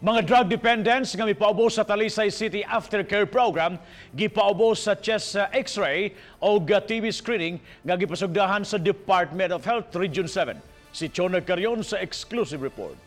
Mga drug dependents nga mipaubos sa Talisay City Aftercare Program gipaubos sa chest X-ray o TB screening nga gipasugdahan sa Department of Health Region 7. Si Chona Carion sa exclusive report.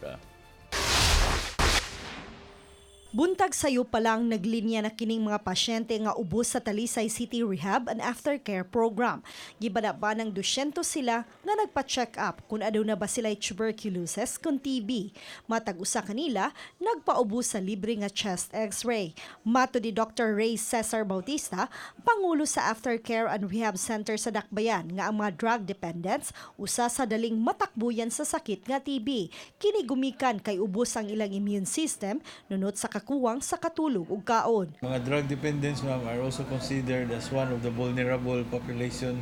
Buntag sayo pa lang, naglinya na kining mga pasyente nga ubos sa Talisay City Rehab and Aftercare Program. Gibana-banang 200 sila nga nagpa-check up kung aduna ba sila tuberculosis kon TB. Matag usa kanila nagpaubos sa libre nga chest X-ray. Matud ni Dr. Ray Cesar Bautista, pangulo sa Aftercare and Rehab Center sa Dakbayan, nga ang mga drug dependents usa sa daling matakbuyan sa sakit nga TB. Kini gumikan kay ubos ang ilang immune system nunot sa kakuwang sa katulog ug kaon. Mga drug dependents, ma'am, are also considered as one of the vulnerable population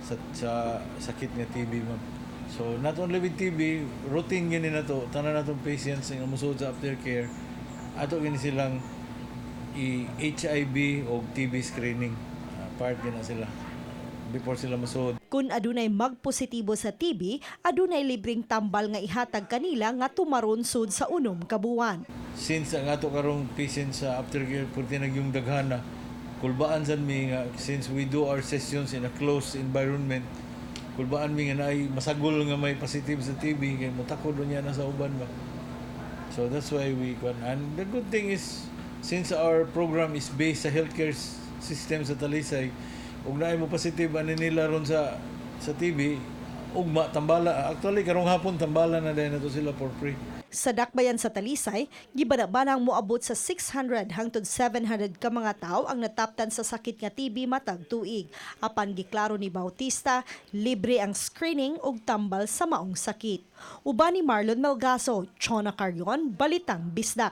sa sakit nga TB, ma'am. So not only with TB, routine gini na to, tanan natong patients nga musulod sa aftercare, ato gini silang i-HIV o TB screening. Part gina sila before sila musulod. Kung adunay magpositibo sa TB, adunay libreng tambal nga ihatag kanila nga tumaron sud sa 6 ka buwan. Since ang ato karong patient sa aftercare purti nagyung daghana, kulbaan sad mi nga since we do our sessions in a closed environment, kulbaan mi nga naay masagol nga may positive sa TB kay motakod niya na sa uban ba. So that's why we kwan. And the good thing is, since our program is based sa healthcare system sa Talisay, ug naay mo positive ani nila ron sa TB, ugma tambala. Actually, karong hapon tambala na din nato sila for free. Sa Dakbayan sa Talisay, gibanabanang moabot sa 600 hangtod 700 ka mga tawo ang nataptan sa sakit nga TB matag tuig. Apan giklaro ni Bautista, libre ang screening ug tambal sa maong sakit. Uban ni Marlon Melgaso, Chona Carion, Balitang Bisdak.